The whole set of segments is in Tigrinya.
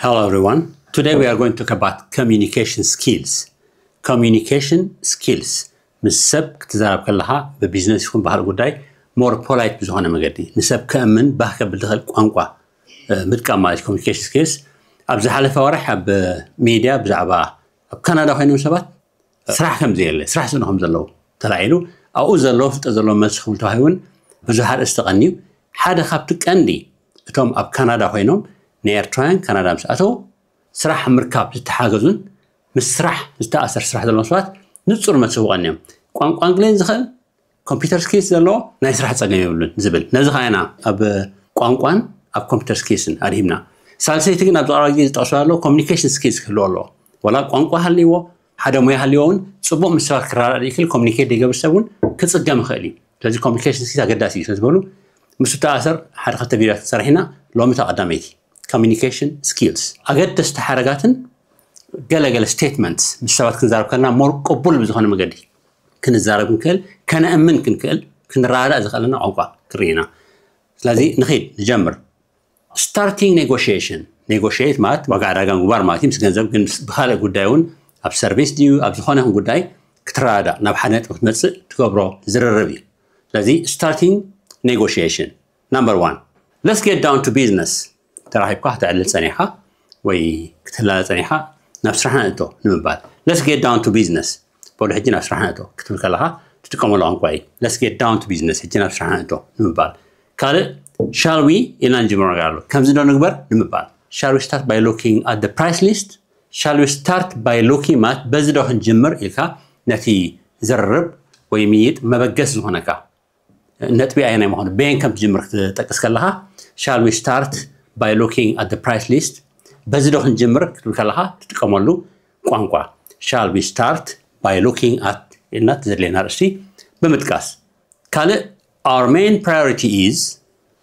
Hello everyone. Today we are going to talk about communication skills. Communication skills. ምስ ሰብ ክትዛረብ ከለኻ ብቢዝነስ ይኹን ባህል ጉዳይ more polite ብዝኾነ መገዲ ንሰብ ከእምን ባህ ከብል ዝኽእል ቋንቋ ምጥቃም ማለት communication skills። ኣብ ዝሓለፈ ወርሕ ኣብ ሚድያ ብዛዕባ ኣብ ካናዳ ኮይኖም ሰባት ስራሕ ከም ዘየለ ስራሕ ዝንኹም ዘለዉ ተላዒሉ ኣብኡ ዘለዉ ፍልጠት ዘለዎም መልሲ ክብል ተባሂቡ እውን ብዙሕ ኣርእስቲ ቀንዩ ሓደ ካብቲ ቀንዲ እቶም ኣብ ካናዳ ኮይኖም ንኤርትራውያን ካናዳ ምስ ኣተው ስራሕ ምርካብ ዝተሓገዙን ምስ ስራሕ ዝተኣሰር ስራሕ ዘለዎም ሰባት ንጹር መልሲ ክቐንዮም ቋንቋ እንግሊዝ ዝኽእል ኮምፒውተር ስኪልስ ዘለዎ ናይ ስራሕ ጸገም የብሉን ዝብል ነዚ ከዓና ኣብ ቋንቋን ኣብ ኮምፒውተር ስኪልስን ኣድሂምና ሳልሰይቲ ግን ኣብ ዝቐረባ ግዜ ዝጠቕሶ ኣሎ ኮሚኒኬሽን ስኪልስ ክህልዎ ኣለዎ ወላ ቋንቋ ሃልይዎ ሓደ ሞያ ሃልይዎ እውን ጽቡቕ ምስ ሰባት ክረዳዳእ ይክእል ኮሚኒኬት ዘይገብር ሰብ እውን ክጽገም ይኽእል እዩ ስለዚ ኮሚኒኬሽን ስኪልስ ኣገዳሲ እዩ ስለዝበሉ ምስ ተኣሰር ሓደ ክልተ ቪድዮታት ሰሪሕና ሎሚ ተቐዳመይቲ communication skills ኣገደስቲ ሓረጋትን ገለገለ statements ምስ ሰባት ክንዛረብ ከለና more ቅቡል ብዝኾነ መገዲ ክንዛረብ ክንክእል ከነእምን ክንክእል ክንረዳዳእ ዝኽእለና ቋንቋ ክርኢ ኢና ስለዚ ንኺድ ንጀምር starting negotiation negotiate ማለት ዋጋ ዕዳጋ ምግባር ማለት እዩ ምስ ገንዘብ ግን ብካልእ ጉዳይ እውን ኣብ ሰርቪስ ድዩ ኣብ ዝኾነ ይኹን ጉዳይ ክትረዳዳእ ናብ ሓደ ነጥቢ ክትመፅእ ትገብሮ ዝርርብ እዩ ስለዚ starting negotiation number one let's get down to business ተራኺብካ ክተዕልል ፀኒሕካ ወይ ክትላለ ፀኒሕካ ናብ ስራሕ ንእቶ ንምባል let's get down to business በሉ ሕጂ ናብ ስራሕ ንእቶ ክትብል ከለካ ትጥቀመሉ ቋንቋ እዩ let's get down to business ሕጂ ናብ ስራሕ ንእቶ ንምባል ካልእ shall we ኢልና ንጅምሮ ነገር ኣሎ ከምዚ ዶ ንግበር ንምባል shall we start by looking at the price list shall we start by looking ማለት በዚ ዶ ክንጅምር ኢልካ ነቲ ዝርርብ ወይ ምይጥ መበገስ ዝኾነካ ነጥቢ ኣየናይ ምዃኑ በየን ከም ትጅምር ክትጠቅስ ከለኻ shall we start by looking at the price list በዚ ዶ ክንጅምር ክትብል ከለኻ ትጥቀመሉ ቋንቋ shall we start by looking at ኢልና ዘድልየና ርእሲ ብምጥቃስ ካልእ our main priority is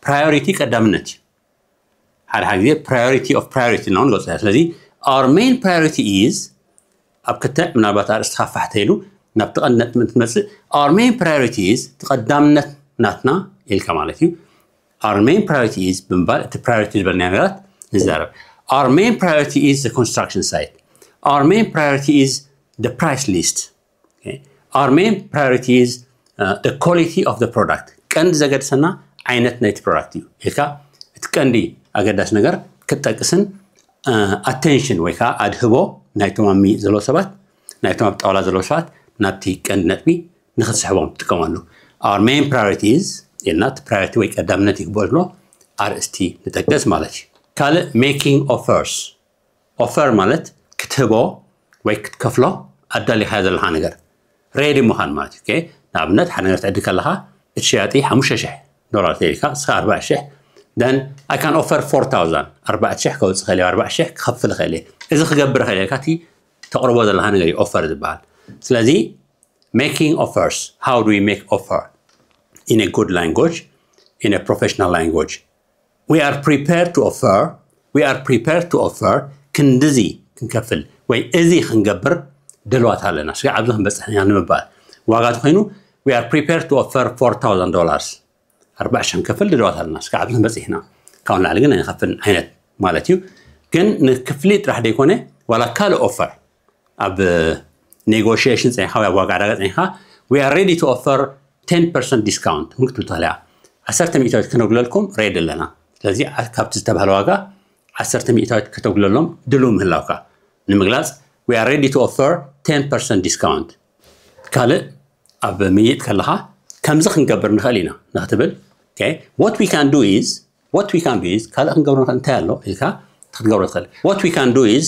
priority ቀዳምነት እዩ ሓደ ሓደ ግዜ priority of priority ነው ንገልጾ ስለዚ our main priority is ኣብ ክትዕ ምናልባት ኣርእስቲ ካፋሕተ ኢሉ ናብ ትቐንነት ትመፅእ our main priority is ትቐዳምነት ናትና ኢልካ ማለት እዩ our main priority is ብምባል እቲ priority ዝበልናዮ ነገራት ንዛረብ our main priority is the construction site our main priority is the price list okay? our main priority is uh, the quality of the product ቀንዲ ዘገድሰና ዓይነት ናይቲ product እዩ ኢልካ እቲ ቀንዲ ኣገዳሲ ነገር ክትጠቅስን attention ወይ ከዓ ኣድህቦ ናይቶም ኣብ ምይጥ ዘለዉ ሰባት ናይቶም ኣብ ጣውላ ዘለዉ ሰባት ናብቲ ቀንዲ ነጥቢ ንክትስሕቦም ትጥቀመሉ our main priority is ኢልና እቲ priority ወይ ቀዳምነት ይግበኦ ዝብሎ ኣርእስቲ ንጠቅስ ማለት እዩ ካልእ making offers offer ማለት ክትህቦ ወይ ክትከፍሎ ኣዳሊኻዮ ዘለካ ነገር ready ምዃን ማለት እዩ ንኣብነት ሓደ ነገር ትዕድግ ከለካ እቲ ሸያጢ ሓሙሽተ ሽሕ ዶላር ተልካ እስኻ ኣርባዕተ ሽሕ then I can offer four thousand ኣርባዕተ ሽሕ ከውፅእ ከእል ኣርባዕተ ሽሕ ክኸፍል ይኽእል እዚ ክገብር ይኽእል ኢልካ እቲ ተቕርቦ ዘለካ ነገር እዩ offer ዝበሃል ስለዚ making offers how do we make offer in a good language in a professional language we are prepared to offer we are prepared to offer ክንድዚ ክንከፍል ወይ እዚ ክንገብር ድልዋት ኣለና ስጋ ኣብዚ ክንበፅሕ ኢና ንምባል ዋጋ ተኮይኑ we are prepared to offer four thousand dollars ኣርባዕተ ሽሕ ክንከፍል ድልዋት ኣለና ስጋ ኣብዚ ክንበፅሕ ኢና ካብ ንላዕሊ ግን ኣይንኸፍልን ዓይነት ማለት እዩ ግን ንክፍሊ ጥራሕ ዘይኮነ ዋላ ካልእ offer ኣብ negotiation ፀኒኻ ወይ ኣብ ዋጋ ዕዳጋ ፀኒኻ we are ready to offer ten percent discount እውን ክትብል ትኽእል እያ ዓሰርተ ሚእታዊት ክነጉለልኩም ready ኣለና ስለዚ ካብቲ ዝተባህለ ዋጋ ዓሰርተ ሚእታዊት ከተጉለሎም ድልው ምህላውካ ንምግላፅ we are ready to offer ten percent discount ካልእ ኣብ ምይጥ ከለኻ ከምዚ ክንገብር ንኽእል ኢና ንክትብል what we can do is what we can do is ካልእ ክንገብሮ ንኽእል እንታይ ኣሎ ኢልካ ክትገብሮ ትኽእል what we can do is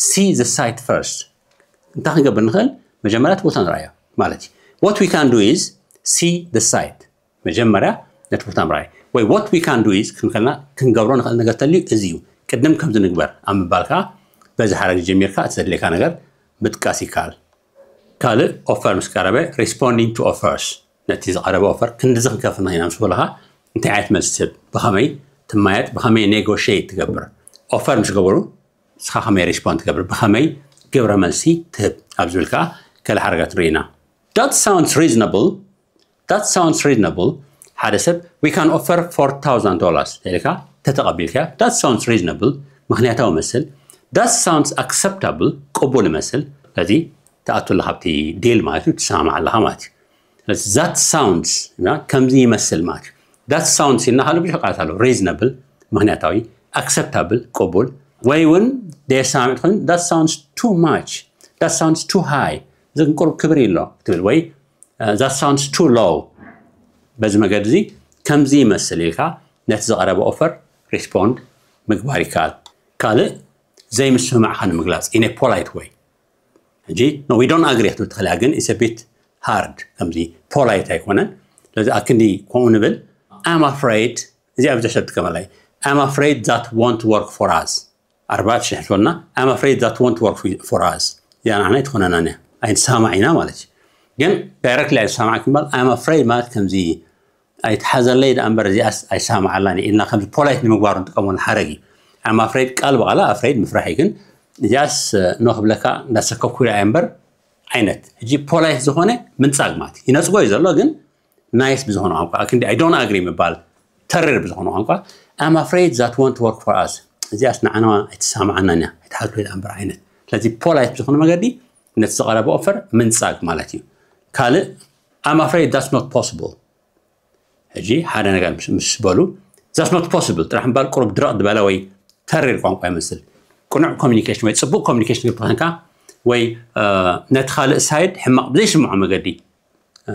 see the site first እንታይ ክንገብር ንኽእል መጀመርያ እቲ ቦታ ንርኣዮ ማለት እዩ what we can do is see the site መጀመርያ ነቲ ቦታ ምርኣይ ወይ what we can do is ክንከልና ክንገብሮ ንኽእል ነገር ተልዩ እዚ እዩ ቅድም ከምዚ ንግበር ኣብ ምባል ከዓ በዚ ሓረግ ጀሚርካ እቲ ዘድልየካ ነገር ምጥቃስ ይከኣል ካልእ offer ምስ ቀረበ responding to offers ነቲ ዝቐረበ offer ክንድዚ ክንከፍል ኢና ምስ በሉኻ እንታይ ዓይነት መልሲ ትህብ ብኸመይ ትማየጥ ብኸመይ negotiate ትገብር offer ምስ ገበሩ ንስኻ ከመይ respond ትገብር ብኸመይ ግብረ መልሲ ትህብ ኣብ ዝብል ከዓ ገለ ሓረጋት ንርኢ ኢና that sounds reasonable that sounds reasonable ሓደ ሰብ we can offer four thousand dollars ኢልካ ተተቐቢልካ that sounds reasonable ምክንያታዊ መስል። That sounds acceptable፣ ቅቡል መስል። ስለዚ ትኣቱ ኣለካ ኣብቲ ዲል ማለት እዩ፣ ትሰማማዕ ኣለካ ማለት እዩ። ስለዚ that sounds እና ከምዚ ይመስል ማለት እዩ። That sounds ኢልና ካልእ ብዙሕ ቃላት ኣሎ። Reasonable፣ ምክንያታዊ፣ acceptable፣ ቅቡል፣ ወይ እውን ደየሰማምዕ ትኾን። That sounds too much፣ that sounds too high፣ እዚ ግን ቁሩብ ክብር ኣሎ ክትብል፣ ወይ that sounds too low፣ በዚ መገዲ እዚ ከምዚ ይመስል ኢልካ ነቲ ዝቐረበ ኦፈር ሪስፖንድ ምግባር ይከኣል። ካልእ ዘይምስምማዕካ ንምግላፅ in a polite way። ሕጂ no, we don't agree ክትብል ትኽእል እያ፣ ግን it's a bit hard፣ ከምዚ ፖላይት ኣይኮነን። ስለዚ ኣክንዲ ከምኡ ንብል። I'm afraid፣ እዚኣ ብዙሕ ሰብ ጥቀመላ እዩ። I'm afraid that won't work for us። ኣርባዕተ ሽሕ ትበልና። I'm afraid that won't work for us። እዚኣ ንዓና ኣይትኾነናን እያ፣ ኣይንሰማማዕ ኢና ማለት እዩ። ግን ዳይረክትሊ ኣይንሰማማዕ ክምባል I'm afraid ማለት ከምዚ ኣይትሓዘለይ ደኣ እምበር እዚኣስ ኣይሰማማዓላን እየ ኢልና ከምዚ ፖላይት ንምግባር ንጥቀመሉ ሓረግ እዩ። I'm afraid ቃል ብቓላ ኣፍሬድ ምፍራሕ እዩ፣ ግን እዚኣስ ኖ ክብለካ እንዳሰከብኩ ኢለ እየ እምበር ዓይነት። ሕጂ ፖላይት ዝኾነ ምንጻግ ማለት እዩ። ይነጽጎ እዩ ዘሎ፣ ግን ናይስ ብዝኾነ ቋንቋ ኣክንዲ I don't agree ምባል ተሪር ብዝኾነ ቋንቋ I'm afraid that won't work for us። እዚኣስ ንዓና ኣይትሰማማዓናን እያ፣ ኣይትሓዝሉ ኢለ እምበር ዓይነት። ስለዚ ፖላይት ብዝኾነ መገዲ ነቲ ዝቐረበ ኦፈር ምንጻግ ማለት እዩ። ካልእ I'm afraid that's not possible። ሕጂ ሓደ ነገር ምስ ምስ በሉ that's not possible ጥራሕ ምባል ቁሩብ ድረቕ ዝበለ ወይ ተሪር ቋንቋ ይመስል። ቅኑዕ ኮሚኒኬሽን ወይ ጽቡቕ ኮሚኒኬሽን ክትብል ኮንካ ወይ እ፣ ነቲ ካልእ ሳይድ ሕማቕ ብዘይስምዖ መገዲ እ፣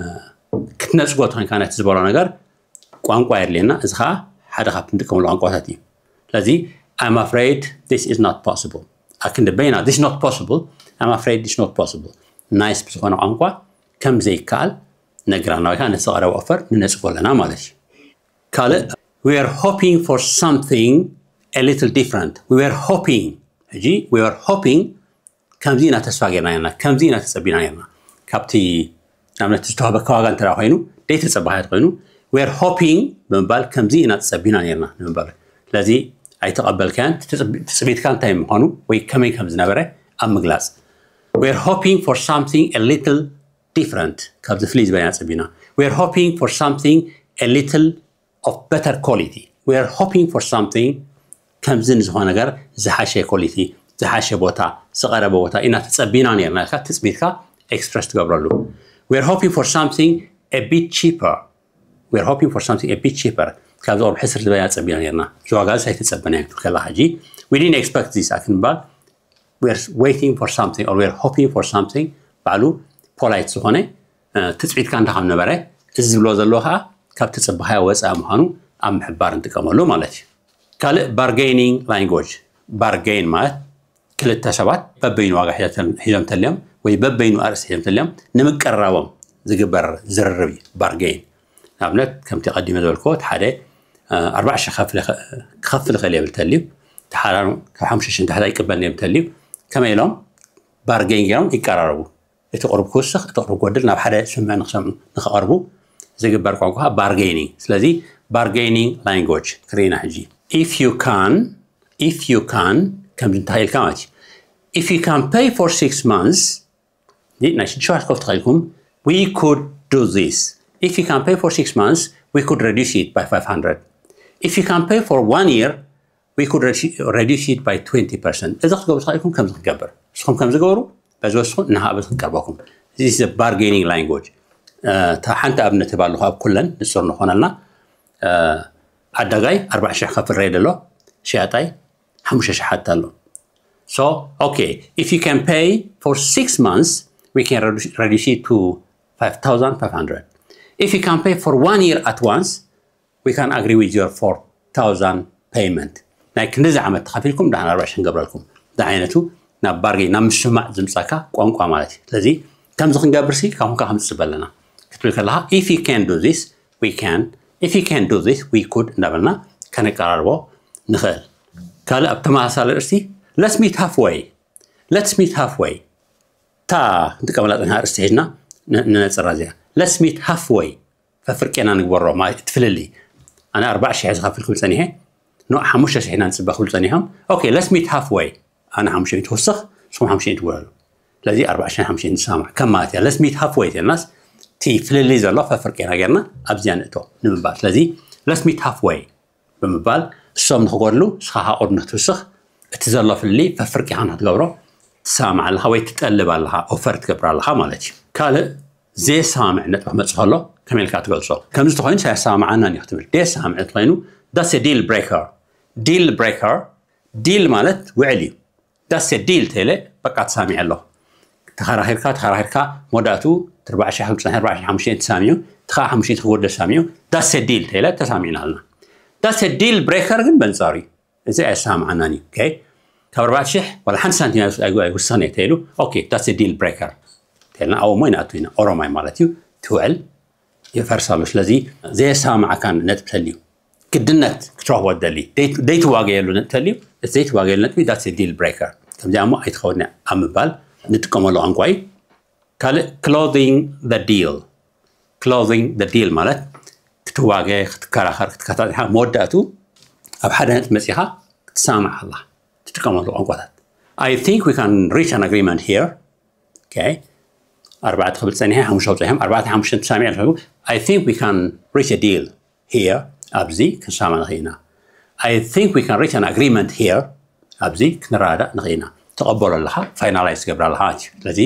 ክትነጽጎ ተኾንካ ነቲ ዝበሎ ነገር ቋንቋ የድልየና። እዚ ከዓ ሓደ ካብቲ ንጥቀመሉ ቋንቋታት እዩ። ስለዚ I'm afraid this is not possible። ኣክንዲ በይና this is not possible፣ I'm afraid this is not possible። ናይስ ብዝኾነ ቋንቋ ከም ዘይከኣል ነግራና ወይ ከዓ ነቲ ዝቐረበ ኦፈር ንነጽጎ ኣለና ማለት እዩ። ካልእ we are hoping for something a little different። We are hoping፣ ሕጂ we are hoping ከምዚ ኢና ተስፋ ጌርና ኔርና፣ ከምዚ ኢና ተጸቢና ኔርና። ካብቲ ንኣብነት ዝተዋህበካ ዋጋ እንተ ኮይኑ ደይተጸባሃዮ ኮይኑ we are hoping ብምባል ከምዚ ኢና ተጸቢና ኔርና ንምባል። ስለዚ ኣይተቐበልካያን፣ ትጽቢ- ትጽቢትካ እንታይ ምዃኑ ወይ ከመይ ከም ዝነበረ ኣብ ምግላጽ። We are hoping for something a little different፣ ካብዚ ፍልይ ዝበለ ኢና ጸቢና። We are hoping for something a little of better quality። We are hoping for something ከምዚ ንዝኾነ ነገር ዝሓሸ ኳሊቲ፣ ዝሓሸ ቦታ፣ ዝቐረበ ቦታ ኢና ተጸቢና ኔርና ኢልካ ትጽቢትካ ኤክስፕረስ ትገብረሉ። We are hoping for something a bit cheaper። We are hoping for something a bit cheaper። ካብዚ ቁሩብ ሕስር ዝበለ ኢና ጸቢና ኔርና። እዚ ዋጋ እዚ ኣይተጸበናዮ ክትብል ከለኻ ሕጂ we didn't expect this ኣክንባል we are waiting for something or we are hoping for something ባዕሉ ፖላይት ዝኾነ እ፣ ትጽቢትካ እንታይ ከም ነበረ እዚ ዝብሎ ዘለዎ ከዓ ካብ ትጽበኻዮ ወፃኢ ምዃኑ ኣብ ምሕባር ንጥቀመሉ ማለት እዩ። ካልእ ባርጌኒንግ ላንጎጅ። ባርጌን ማለት ክልተ ሰባት በበይኑ ዋጋ ሒዞም ተልዮም ወይ በበይኑ ኣርእስቲ ሒዞም ተልዮም ንምቅርራቦም ዝግበር ዝርርብ እዩ ባርጌን። ንኣብነት ከምቲ ቀዲመ ዝበልክዎ እቲ ሓደ እ፣ ኣርባዕተ ሽሕ ክኸፍል ይኸ- ክኸፍል ይኽእል የብል ተልዩ፣ እቲ ሓደ ካብ ሓሙሽተ ሽሕ ንታሕቲ ኣይቅበልን የብል ተልዩ፣ ከመይ ኢሎም ባርጌን ገይሮም ይቀራረቡ። እቲ ቁሩብ ክውስኽ እቲ ቁሩብ ክጎድል ናብ ሓደ ስምምዕ ንክሰምዑ ንክቐርቡ ዝግበር ቋንቋ ባርጌኒንግ። ስለዚ ባርጌኒንግ ላንጎጅ ክርኢና ሕጂ። If you can, if you can ከምዚ እንታይ ኢልካ ማለት እዩ። If you can pay for six months ናይ ሽዱሽተ ወርሒ ክኸፍል ትኽእል ኢልኩም we could do this. If you can pay for six months we could reduce it by five hundred. If you can pay for one year we could reduce it by twenty percent. እዚ ክትገብሩ ትኽእል ኢልኩም ከምዚ ክንገብር ንስኹም ከምዚ ገበሩ በዚ ወስኹ ንሃ በዚ ክንቀርበኩም። This is a bargaining language. እታ ሓንቲ ኣብነት ህባ ኣለኹ ኣብ ኩለን ንጹር ንኾነልና። ዓዳጋይ ኣርባዕተ ሽሕ ክኸፍል ርኤ ደሎ፣ ሸያጣይ ሓሙሽተ ሽሕ ሓትት ኣሎ። So okay, if you can pay for six months we can reduce, reduce it to five thousand five hundred. If you can pay for one year at once we can agree with your four thousand payment. ናይ ክንዲዚ ዓመት ተኸፊልኩም ደሓን ኣርባዕተ ሽሕ ክንገብረልኩም ዝዓይነቱ ናብ ባርጌን ናብ ምስማዕ ዝምጻካ ቋንቋ ማለት እዩ። ስለዚ ከምዚ ክንገብር ሲ ካብኩም ከም ዝጽበ ኣለና ክትብል ከለኻ if you can do this we can, if you can do this we could እንዳበልና ከነቀራርቦ ንኽእል። ካልእ ኣብ ተመሳሳሊ ርእስቲ let's meet halfway. Let's meet halfway እታ ክንጥቀመላ ጽንሓ ርእስቲ ሒዝና ንነጽራ እዚኣ let's meet halfway ፈፍርቄና ንግበሮ ማለት እቲ ፍልልይ። ኣነ ኣርባዕተ ሽሕ ዝኸፍል ክብል ጸኒሐ ኖ ሓሙሽተ ሽሕ ኢና ንጽበ ክብል ጸኒሖም። Okay, let's meet halfway። ኣነ ሓሙሽተ ትውስኽ ንስኹም ሓሙሽተ ትውለሉ። ስለዚ ኣርባዕተ ሽሕ ሓሙሽተ ንሰማማዕ ከም ማለት እያ። Let's meet halfway ተልናስ እቲ ፍልልይ ዘሎ ፈፍርቄና ጌርና ኣብዚኣ ንእቶ ንምባል። ስለዚ let's meet halfway ብምባል እሶም ንክጎድሉ ንስኻ ከዓ ቁሩብ ንክትውስኽ እቲ ዘሎ ፍሊ ፈፍርቂኻ ንክትገብሮ ትሰማማዕ ኣለኻ ወይ ትጠልብ ኣለኻ፣ ኦፈር ትገብር ኣለኻ ማለት እዩ። ካልእ ዘየሰማምዕ ነጥቢ ክመፅእ ከሎ ከመይ ኢልካ ትገልፆ? ከምዚ ተኮይኑ ሳያሰማማዓናን እዩ ክትብል። ደየሰማምዕ ተኮይኑ that's a deal breaker። Deal breaker፣ ዲል ማለት ውዕል እዩ። That's a deal ተይለ በቃ ተሳሚዐ ኣለኹ። ተኸራኺርካ ተኸራኺርካ መወዳእቱ ኣርባዓ ሺሕ ክብፅሕ ኣርባዓ ሺሕ ሓሙሽተ ተሳሚዑ፣ እቲ ከዓ ሓሙሽተ ክወደ ተሳሚዑ፣ that's a deal ተይለ ተሳሚዕና ኣለና። That's a deal breaker ግን በንፃሩ እዩ። እዚ ኣየሰማማዓናን እዩ። ኦኬ፣ ካብ ኣርባዕተ ሺሕ ዋላ ሓንቲ ሳንቲም ኣይውሰነ ተይሉ፣ ኦኬ that's a deal breaker ተይልና ኣብኡ ሞ ይንኣቱ ኢና። ኦሮማይ ማለት እዩ። ትውዕል ይፈርሳሉ። ስለዚ ዘየሰማማዓካ ነጥቢ ተልዩ፣ ግድነት ክትረኽቦ ትደሊ፣ ዘይትዋገየሉ ነጥቢ ተልዩ፣ እቲ ዘይትዋገየሉ ነጥቢ that's a deal breaker። ከምዚኣ ሞ ኣይትኸውን ኣብ ምባል ንጥቀመሉ ቋንቋ እዩ። ካልእ closing the deal። Closing the deal ማለት ክትዋገ፣ ክትከራኸር፣ ክትከታተልካ መወዳእቱ ኣብ ሓደ ነጥቢ መፂኻ ክትሰማማዕ ከላ ትጥቀመሉ ቋንቋታት። I think we can reach an agreement here። ኦኬ፣ ኣርባዕተ ክብል ፀኒሐ፣ ሓሙሽተ ክብል ፀኒሐ፣ ኣርባዕተ ሓሙሽተ ተሳሚዐ ኣለኹ። I think we can reach a deal here። ኣብዚ ክንሰማማዕ ንኽእል ኢና። I think we can reach an agreement here። ኣብዚ ክንረዳዳእ ንኽእል ኢና። ተቐበሎ ኣለኻ፣ ፋይናላይዝ ትገብር ኣለኻ ማለት እዩ። ስለዚ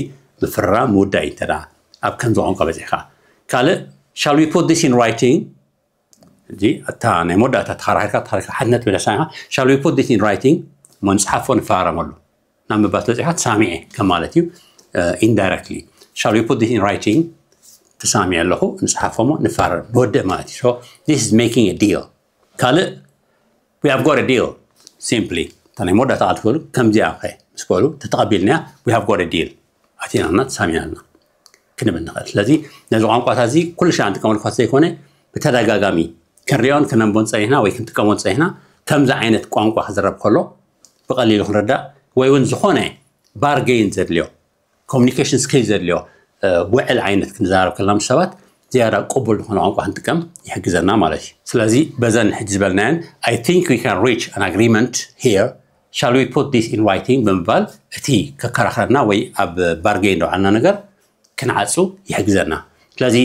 ምፍርራም ምውዳእ እዩ እንተ ደኣ ኣብ ከምዚ ቋንቋ በፂሕካ። ካልእ shall we put this in writing? እዚ እታ ናይ መወዳእታ ተኸራኺርካ ተኸራኺርካ ሓድነት ብለሳ ኢኻ። Shall we put this in writing? እሞ ንፅሓፎ ንፈራረመሉ ናብ ምባል ተበፂሕካ ተሳሚዐ ከም ማለት እዩ። Indirectly shall we put this in writing? ተሳሚዐ ኣለኹ፣ ንፅሓፎ እሞ ንፈራረም ንወድእ ማለት እዩ። So this is making a deal። ካልእ we have got a deal። Simply እታ ናይ መወዳእታ ቃል ትበሉ ከምዚኣ ከ ምስ በሉ ተተቐቢልናያ we have got a deal፣ ኣቲናና ተሳሚዕና ኣለና ክንብል ንኽእል። ስለዚ ነዚ ቋንቋታት እዚ ኩሉ ሻዕ ንጥቀመሉ ኳት ዘይኮነ ብተደጋጋሚ ክንሪኦን ክነንቦን ፀኒሕና ወይ ክንጥቀሞን ፀኒሕና ከምዚ ዓይነት ቋንቋ ክዝረብ ከሎ ብቐሊሉ ክንርዳእ ወይ እውን ዝኾነ ባርጌን ዘድልዮ ኮሚኒኬሽን ስኪል ዘድልዮ ውዕል ዓይነት ክንዛረብ ከለና ምስ ሰባት ዝያዳ ቅቡል ዝኾነ ቋንቋ ክንጥቀም ይሕግዘና ማለት እዩ። ስለዚ በዘን ሕጂ ዝበልናየን I think we can reach an agreement here, shall we put this in writing ብምባል እቲ ከከራኽረና ወይ ኣብ ባርጌን ደውዓልና ነገር ክንዓፁ ይሕግዘና። ስለዚ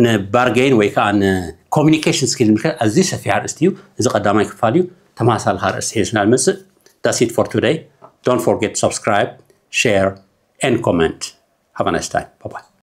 ንባርጌን ወይ ከዓ ንኮሚኒኬሽን ስኪል ምልከት ኣዝዩ ሰፊሕ ኣርእስቲ እዩ። እዚ ቀዳማይ ክፋል እዩ። ተመሳሳሊ ኣርእስቲ ሒዝና ንመፅእ። That's it for today. Don't forget to subscribe, share and comment. Have a nice time. Bye bye.